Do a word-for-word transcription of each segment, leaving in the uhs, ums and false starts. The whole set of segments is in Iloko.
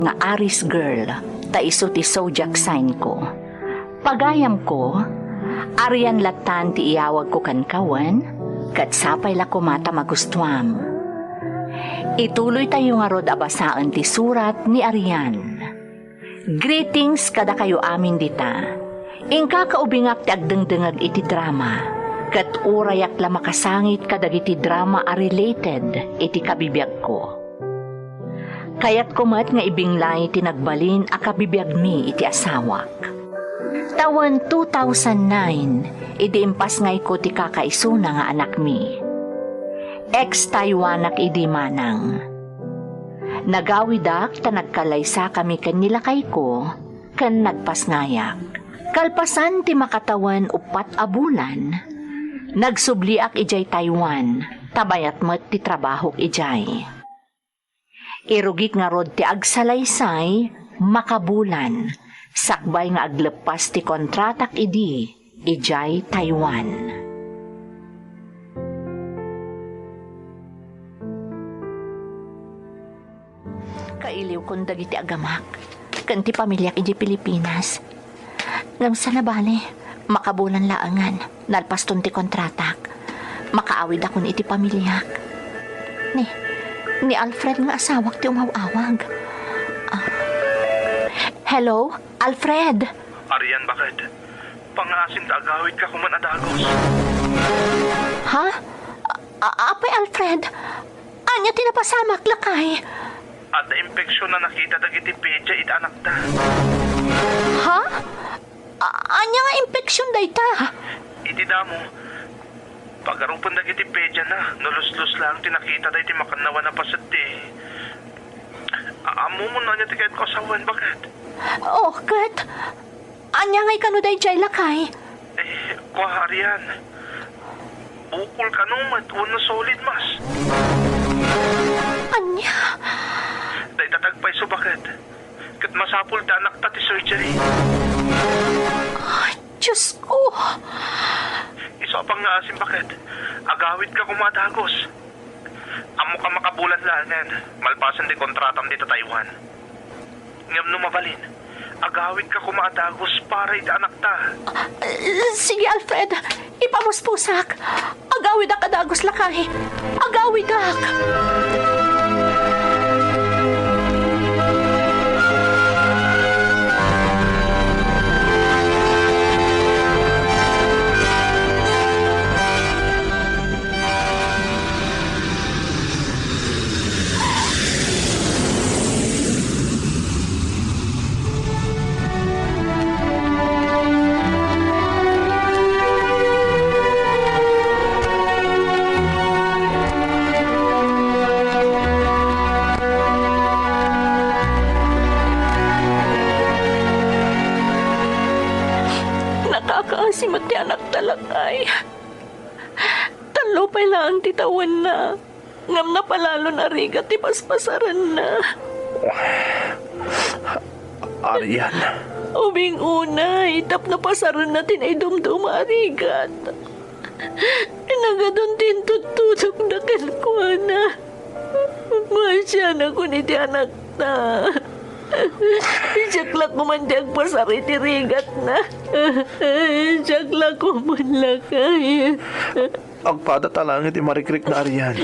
nga Aries girl, ta isu ti zodiac sign ko. Pagayamko, Arian lattan ti iyawagko kenka wen, ket sapay la koma ta magustuam. Ituloytayo ngarud a basaen ti surat ni Arian. Greetings kadakayo amin dita. Inkakaubingak ti agdengdengeg iti drama, ket urayak la makasangit kadagiti drama a related iti kabibiagko. Kayatko met nga ibinglay ti nagbalin a kabibiagmi iti asawak. Tawen two thousand nine, idi impasngayko ti kakaisuna nga anakmi. Ex-Taiwanak idi manang. Nagawidak ta nagkalaysakami ken ni lakayko ken nagpasngayak. Kalpasan ti makatawen uppat a bulan, nagsubliak idiay Taiwan, ta mayat met ti trabahok idiay. Irugik ngarud ti agsalaysay makabulan, sakbay nga agleppas ti kontratak idi idiay Taiwan. Kailiwkon dagiti agamak ken ti pamiliak idiay Pilipinas. Ngem saan a bale, makabulan laengen, nalpaston ti kontratak. Makaawidakon iti pamiliak. Ni, ni Alfred nga asawak ti umaw-awag. Ah. Hello, Alfred? Arian, bakit? Pangngaasim ta agawidka koma a dagus. Ha? A-, a-, apay, Alfred? Ania ti napasamak, lakay? Adda impeksyon a nakita dagiti pedia iti anakda. Ha? A-, ania nga impeksyon dayta? Iti damo, pagarupen dagiti pediana, no luslos laeng ti nakitada iti makannawan a paset ti. A-, ammom no ania ti kayatko a sawen, bakit? Oh, ket? Ania ngay kano daydiay, lakay? Eh, kua, Arian. Bukol kano met wenno solid mass. Ania? Dayta ti agpayso, bakit? Ket masapul ti anakta ti surgery. Ah, Diyos ko! Isu a pangngaasim, bakit? Agawidka koma a dagus. Ammok a makabulan laengen, malpasen ti kontratam dita Taiwan. Ngem no mabalin, agawidka koma a dagus para iti anakta. Ah, sige, Alfred. Ipamuspusak. Agawidak a dagus, lakay. Agawidak. Nakakaasi met ti anakta, lakay. Tallo pay laeng ti tawenna, ngem napalalon a rigat ti paspasarenna. Arian. Ubing unay tapno pasarenna ti naidumduma a rigat. Nagadun ti intuttudongda kenkuana. Maasianakon iti anakta. Siak la koman ti agpasar iti rigatna. Siak la koman, lakay. Agpadat a laeng iti marikrikna, Arian.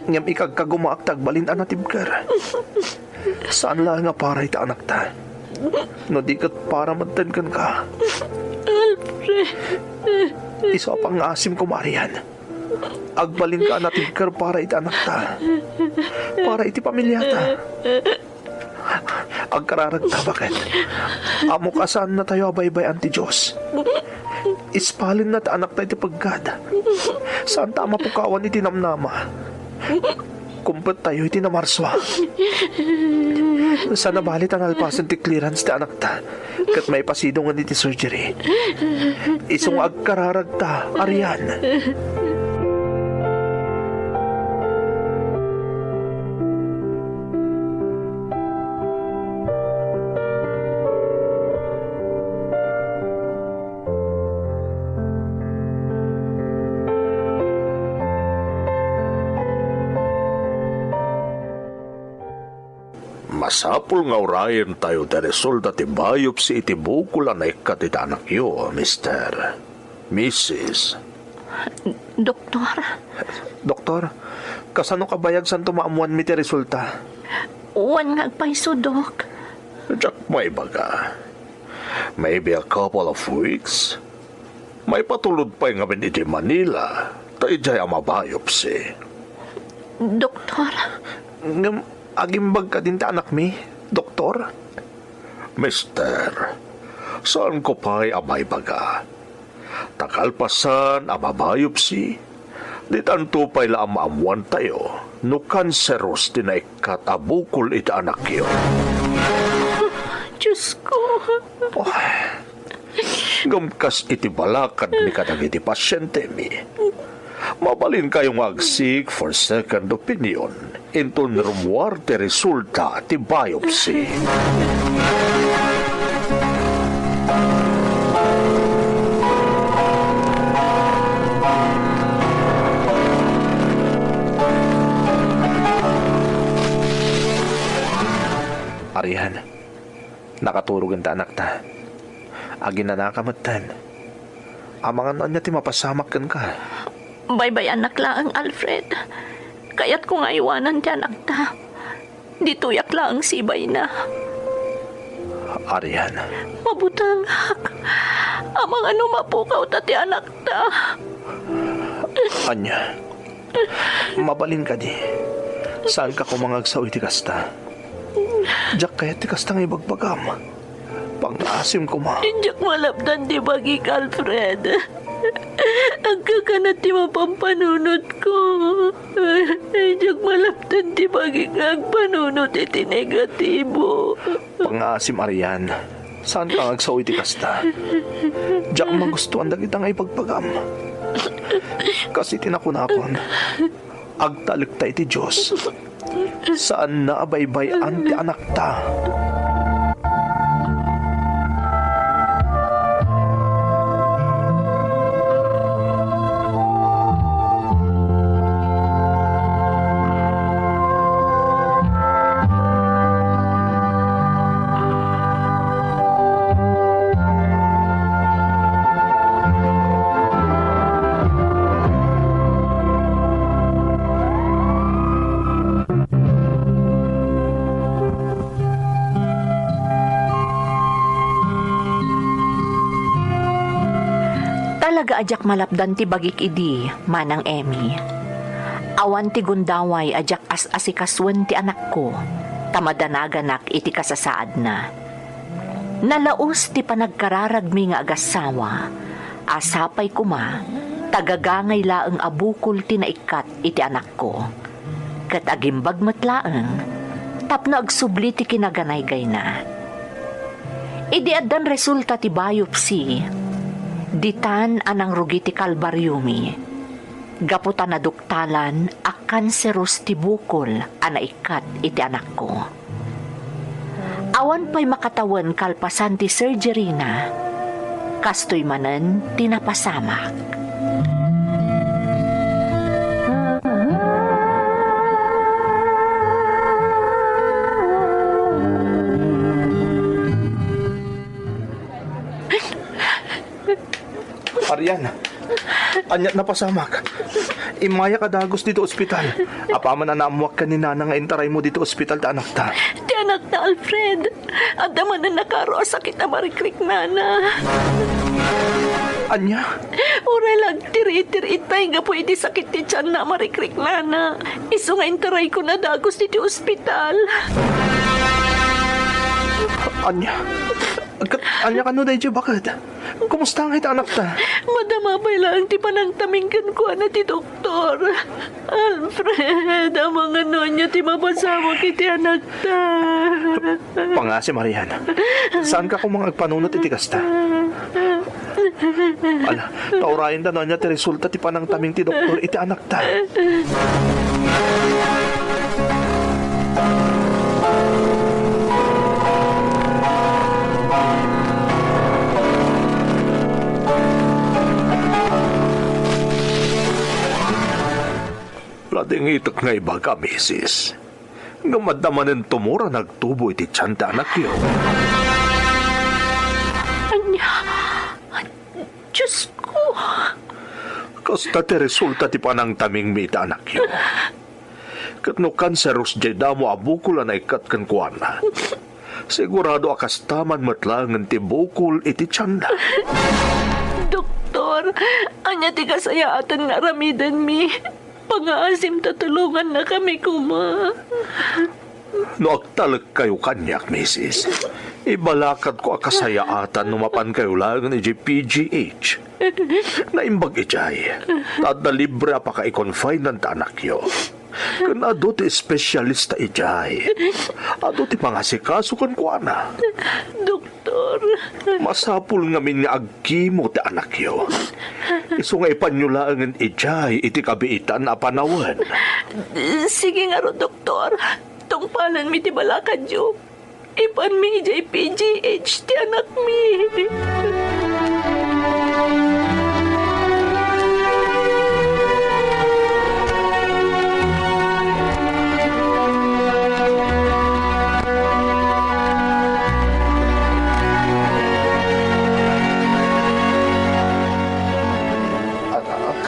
Ngem ikagkagumaak ti agbalin a natibker. Saan laeng a para iti anakta. No di ket para metten kenka. Alfred. Isu a pangngaasim koma, Arian. Agbalinka a natibker para iti anakta. Para iti pamiliata. Agkararagta, baket. Ammok a saannatayo a baybay-an ti Dios. Ispalenna ti anakta iti peggad. Saanta a mapukawan iti namnama. Kumpettayo iti namarsua. Saan a bale ta nalpasen ti clearance ti anakta ket maipasidongen iti surgery. Isu nga agkararagta, Arian. Sapul nga urayentayo ti resulta ti biopsy iti bukol a naikkat iti anakyo, Mister, Missus. Doktor? Doktor, kasano kabayag santo maammuanmi ti resulta? Wen nga agpayso, Dok. Diak maibaga. Maybe a couple of weeks? Maipatulod pay ngamin iti Manila, ta idiay a mabiopsy. Doktor? Ngem agimbag kadin ti anakmi, Doktor? Mister, saanko pay a maibaga. Ta kalpasan a mabiopsy, ditanto pay la a maammuantayo no kanseros ti naikkat a bukol iti anakyo. Diosko. Oh, ngem kas iti balakadmi kadagiti pasientemi, mabalinkayo nga ag-seek for second opinion inton rummuar ti resulta ti biopsy. Arian, nakaturogen ti anakta. Aginanaka metten. Amangan no ania ti mapasamak kenka. Baybay-anak laeng, Alfred. Kayatko nga aywanan ti anakta. Ditoyak laeng sibayna. Arian. Mabutengak. Amangan no mapukawta ti anakta. Ania? Mabalin kadi? Saanka koma nga agsao iti kasta? Diak kayat ti kasta nga ibagbagam. Pangngaasim koma. Diak malapdan ti bagik, Alfred. Agkakanat ti mapampanunotko. Diak malapdan ti bagik nga agpanunot iti negatibo. Pangngaasim, Arian. Saanka nga agsao iti kasta? Diak magustuan dagita nga ibagbagam. Kas iti nakunakon, agtalekta iti Dios. Saanna a baybay-an ti anakta. Talaga a diak malapdan ti bagik idi, Manang Emmy. Awan ti gundaway a diak as-asikasuen ti anakko, ta madanaganak iti kasasaadna. Nalaus ti panagkararagmi nga agassawa, a sapay koma, ta gagangay laeng a bukol ti naikkat iti anakko. Ket agimbag met laeng tapno agsubli ti kinaganaygayna. Idi addan resulta ti biopsy, ditan a nangrugi ti kalbariomi, gapu ta naduktalan a kanseros ti bukol a naikkat iti anakko. Awan pay makatawen kalpasan ti surgery-na. Kastoy manen ti napasamak. Arian, ania ti napasamak? Immayak a dagus ditoy ospital. Apaman a naammuak ken ni Nana nga intaraymo ditoy ospital ti anakta. Ti anakta, Alfred. Adda manen a karo a sakit a marikriknana. Ania? Uray la agtiritiri itay gapu iti sakit ti tianna a marikriknana. Isu nga intaraykon a dagus ditoy ospital. Ania? Ket ania kano daydiay baket? Kumusta ngay ti anakta? Madama pay laeng ti panangtaming kenkuana ti doktor. Alfred, amangan no ania ti mapasamak iti anakta. Pangngaasim, Arian. Saanka koma nga agpanunot iti kasta? Ala, ta urayenta no ania ti resulta ti panangtaming ti doktor iti anakta. Ladingitek nga ibaga, misis. Ngem adda manen tumor a nagtubo iti tian ti anakyo. Ania? Diyos ko! Kasta ti resulta ti panangtamingmi iti anakyo. Ket no kanseros diay damo a bukol a naikkat kenkuana, sigurado a kasta man met laengen ti bukol iti tianna. Doktor, ania ti kasayaatan nga aramidenmi? Pangaasim ta tulongannakami koma. No agtalekkayo kaniak, misis, ibalakadko a kasayaatan no mapankayo laengen idiay P G H. Naimbag idiay, ta adda libre a pakaikonfinan ti anakyo. Ken adu ti espesyalista idiay. Adu ti mangasikaso kenkuana. Doktor. Masapul ngamin nga agkimo ti anakyo. Isu nga ipanyo laengen idiay iti kabiitan a panawen. Sige ngarud, doktor. Tungpalenmi ti balakadyo. Ipanmi idiay P G H ti anakmi. Anak,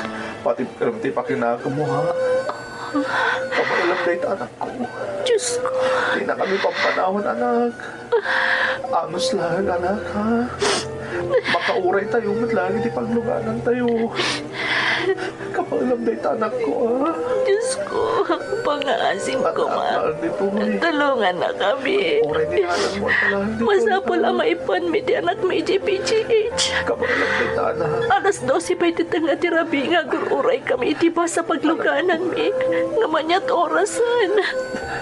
pati ti pakinakemmo, ha? Kabaelam dayta, anakko. Diyos ko. Dinakami pampanawan, anak. Anus laeng, anak, ha? Makauray tayo met laeng iti pagluganantayo. Kabaelam dayta, anakko, ha? Diyos ko, pangaasim koma. Anak, mahal ditoy. Tulongannakami. Uray ni anak mo, anak, ditoy. Masapul a maipanmi ti anakmi idiay P G H. Kabaelam dayta, anak. Alas dose pay ti tengnga ti rabii nga agur-uraykami iti bus a paglugananmi. Ngem aniat orasen?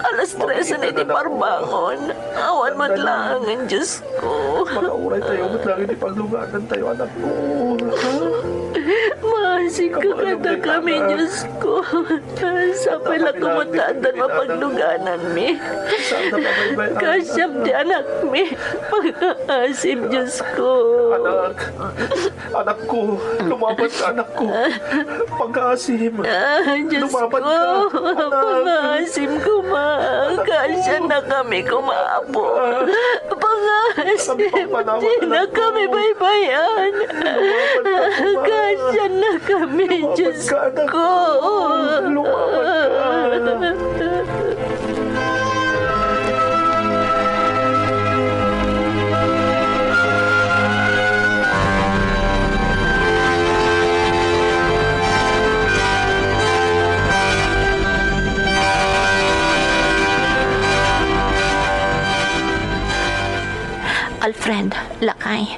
Alas tresen iti parbangon. Awan met laengen, Diyos ko. Makauray tayo met laeng iti pagluganantayo, anakko. Maasika kadakami, Diyos ko. Sapay la koma ta addan mapaglugananmi. Kaasiam ti anakmi. Pangaasim, Diyos ko. Anak. Anakko, lumaban ka, anakko. Pangaasim. Ah, Diyos ko, lumaban ka, anak. Pangaasim koma. Kaasiannakami koma, Apo. Pangaasim, dinakami baybay-an. Lumaban ka, koma. Kaasiannakami, Diyos ko. Lumaban ka, anakko. Lumaban ka. Alfred, lakay,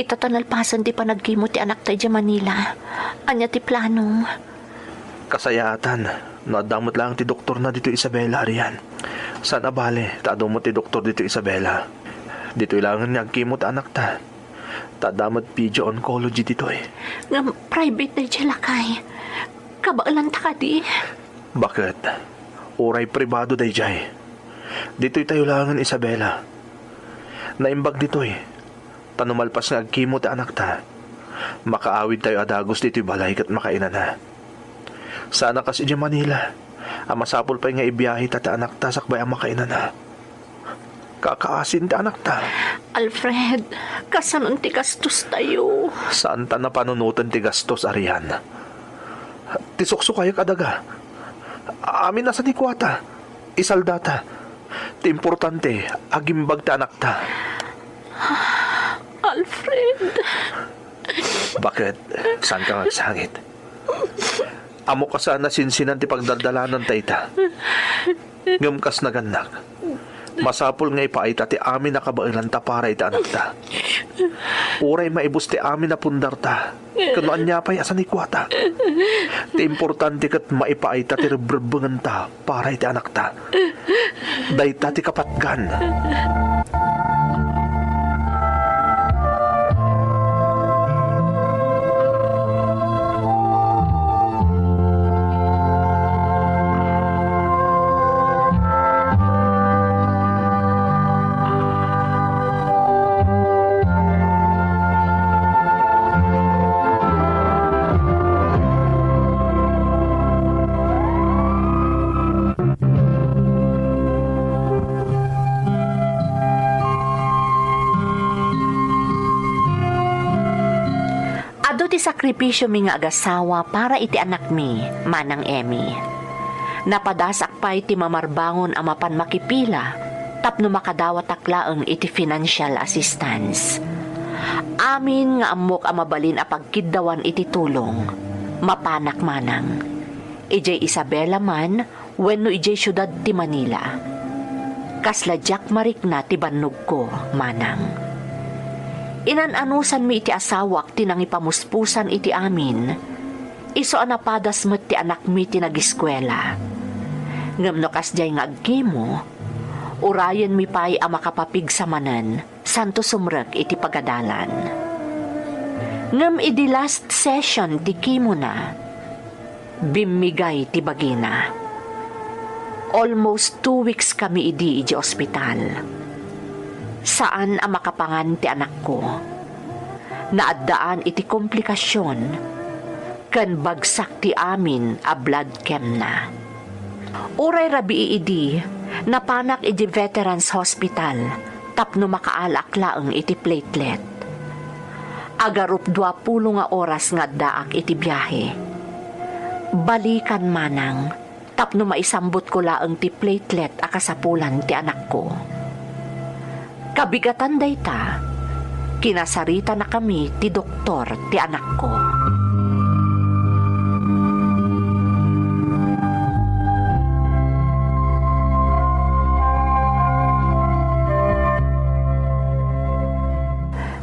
ita ta nalpasen ti panagkimo ti anakta idiay Manila. Ania ti planom? Kasayaatan, no adda met laeng ti doktorna ditoy Isabela, Arian. Saan a bale, ta adu met ti doktor ditoy Isabela. Ditoy laengen nga agkimo ti anakta. Ta adda met pediatric oncology ditoy. Ngem private daydiay, lakay. Kabaelanta kadi? Baket. Uray pribado daydiay. Ditoy tayo laengen, Isabela. Naimbag ditoy. Ta no malpas nga agkimo ti anakta, makaawid tayo a dagus ditoy balay ket makainana. Saan a kas idiay Manila, a masapul pay nga ibiaheta ti anakta sakbay a makainana. Kakaasin ti anakta. Alfred, kasanon ti gastostayo? Saanta a panunoten ti gastos, Arian. Ti suksukayak a daga. Amin a sanikuata. Isaldata. Ti importante, agimbag ti anakta. Alfred. Baket, saanka nga agsangit? Ammok a saan a sinsinan ti pagdaldalananta ita. Ngem kas nagannak, masapul nga ipaayta ti amin a kabaelanta para iti anakta. Uray maibus ti amin a pundarta, ken no ania pay a sanikuata. Ti importante ket maipaayta ti rebrebbengenta para iti anakta. Dayta ti kapatgan. Ti sakripisiomi nga agasawa para iti anakmi, Manang Emmy. Napadasak pay ti mamarbangon a mapan makipila tapno makadawatak laeng iti financial assistance. Amin nga ammok a mabalin a pagkiddawan iti tulong, mapanak manang. Idiay Isabela man wenno idiay siudad ti Manila. Kasla diak marikna ti bannogko, manang. Inan-anusanmi iti asawak ti nangipamuspusan iti amin, isu a napadas met ti anakmi ti nagiskuela. Ngem no kasdiay nga agkimo, urayenmi pay a makapapigsa manen santo sumrek iti pagadalan. Ngem idi last session ti kimona, bimmigay ti bagina. Almost two weeks kami idi idiay ospital. Saan a makapangan ti anakko. Naaddaan iti komplikasyon ken bagsak ti amin a blood chemna. Uray rabii idi, napanak idiay Veterans Hospital tapno makaalak laeng iti platelet. Agarupdua pulo nga oras nga addaak iti biahe. Balikan manang tapno maisambutko laeng ti platelet a kasapulan ti anakko. Kabigatan dayta, kinasaritanakami ti doktor ti anakko.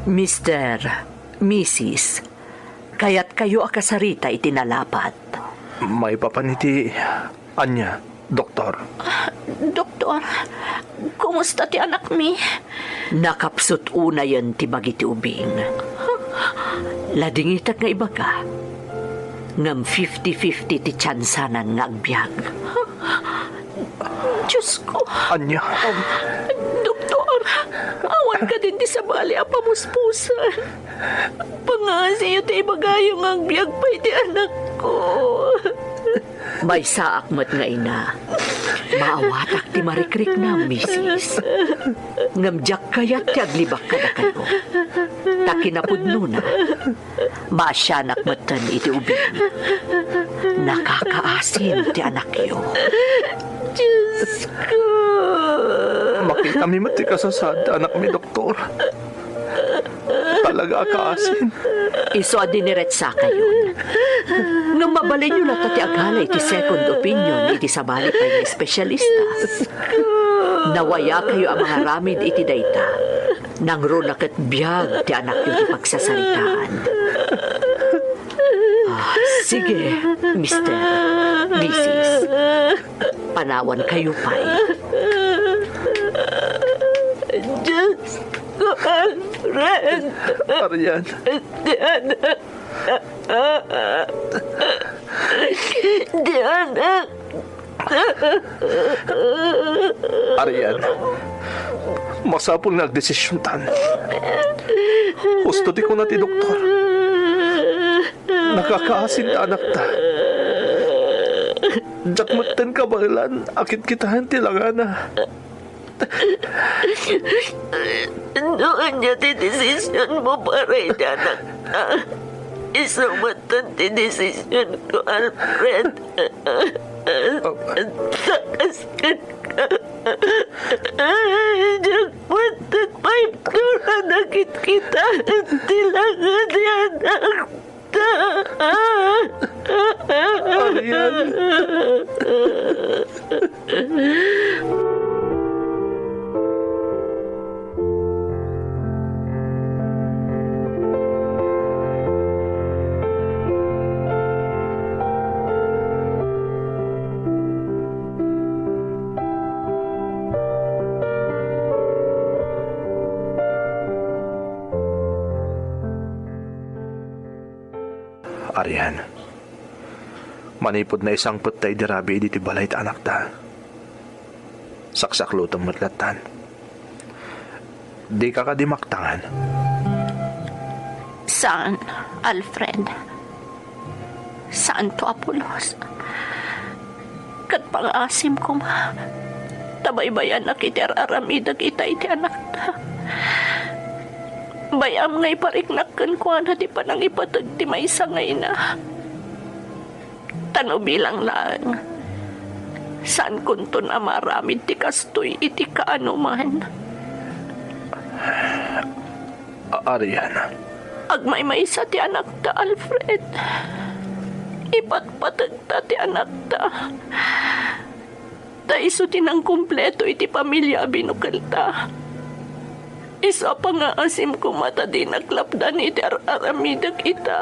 Mister, Misis, kayatkayo a kasarita iti nalapat. Maipapan iti ania, Doktor? Doktor, kumusta ti anakmi? Nakapsut unayen ti bagi ti ubing. Ladingitak nga ibaga, ngem fifty fifty ti tiansanan nga agbiag. Diosko. Ania? Doktor, awan kadin ti sabali a pamuspusan. Pangaasiyo ti ibagayo nga agbiag pay ti anakko. Maysaak met nga ina. Maawatak ti marikriknam, misis. Ngem diak kayat ti aglibak kadakayo. Ta kinapudnona, maasianak metten iti ubing. Nakakaasin ti anakyo. Diosko! Makitami met ti kasasaad ti anakmi, Doktor. Talaga a kaasin. Isu a diniretsakayon. Ngem mabalinyo latta ti agala iti second opinion iti sabali pay nga espesyalista. Nawayakayo a mangaramid iti dayta. Nangruna ket biag ti anakyo ti pagsasaritaan. Ah, sige, Mister, Misis. Panawankayo pay. Diosko, Alfred. Arian. Diana. Diana. Arian, masapul nga agdesisyontan. Husto ti kuna ti doktor. Nakakaasin ta anakta. Diak metten kabaelan a kitkitaen ti langana. No ania ti desisyonmo para iti anakta, isu metten ti desisyonko, Alfred. Taas kenka. Diak metten maibturan a kitkitaen ti langa ti anakta. Arian. Arian, manipud naisangpet ta idi rabii ditoy balay ti anakta, saksaklutem met lattan. Dika kadi maktangan? Saan, Alfred. Saanto a pulos. Ket pangaasim koma ta baybay-anak iti ar-aramidek ita iti anakta. Bay-am nga ipariknak kenkuana ti panangipateg ti maysa nga ina. Ta no bilang laeng, saankonton a maaramid ti kastoy iti kaanoman. A-, Arian. Agmaymaysa ti anakta, Alfred. Ipatpategta ti anakta. Ta isu ti nangkumpleto iti pamilia a binukelta. Isu a pangngaasim koma ta dinak lapdan iti ar-aramidek ita.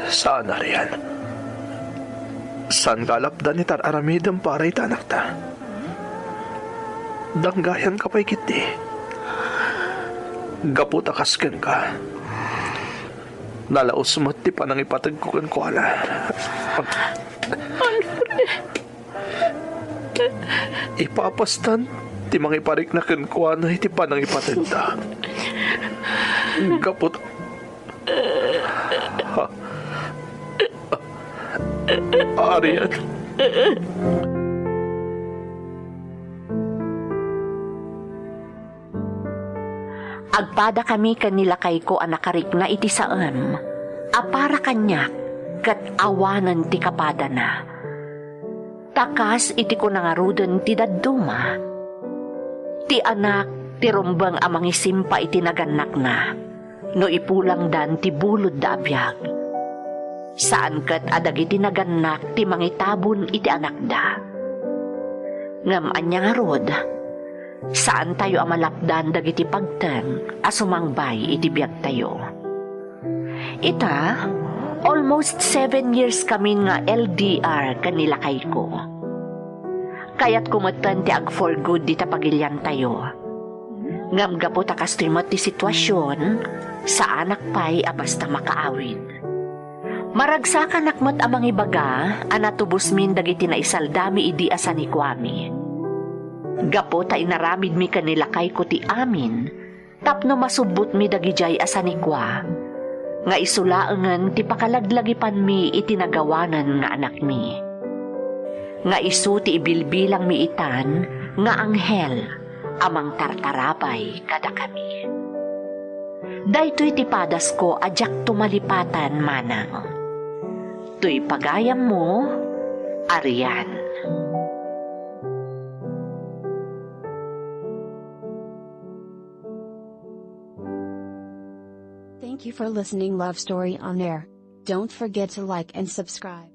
Saan, Arian. Saanka a lapdan iti ar-aramidem para iti anakta. Danggayanka pay ketdi. Gapu ta kas kenka, nalaus met ti panangipategko kenkuana. Alfred. Ipapastan ti mangiparikna kenkuana iti panangipategda. Gapu ta, Arian. Agpadakami ken ni lakayko a nakarikna iti saem a para kaniak ket awanen ti kapadana. Ta kas iti kuna ngaruden ti dadduma, ti anak ti rumbeng a mangisimpa iti nagannakna no ipulangdan ti bulodda a biag. Saan ket a dagiti nagannak ti mangitabon iti anakda. Ngem ania ngarud, saantayo a malapdan dagiti pagteng a sumangbay iti biagtayo. Ita, almost seven years kamin nga L D R ken ni lakayko. Kayatko metten ti ag-for good dita pagiliantayo. Ngem gapu ta kastoy met ti situasion, saanak pay a basta makaawid. Maragsakanak met a mangibaga a natubosmin dagiti naisaldami idi a sanikuami. Gapu ta inaramidmi ken ni lakayko ti amin tapno masubbotmi dagidiay a sanikua, nga isu laengen ti pakalaglagipanmi iti nagawanen nga anakmi. Nga isu ti ibilbilangmi itan nga anghel a mangtartarabay kadakami. Daytoy ti padasko a diakto malipatan, manang. Toy pagayammo, Arian. Thank you for listening Love Story on Air. Don't forget to like and subscribe.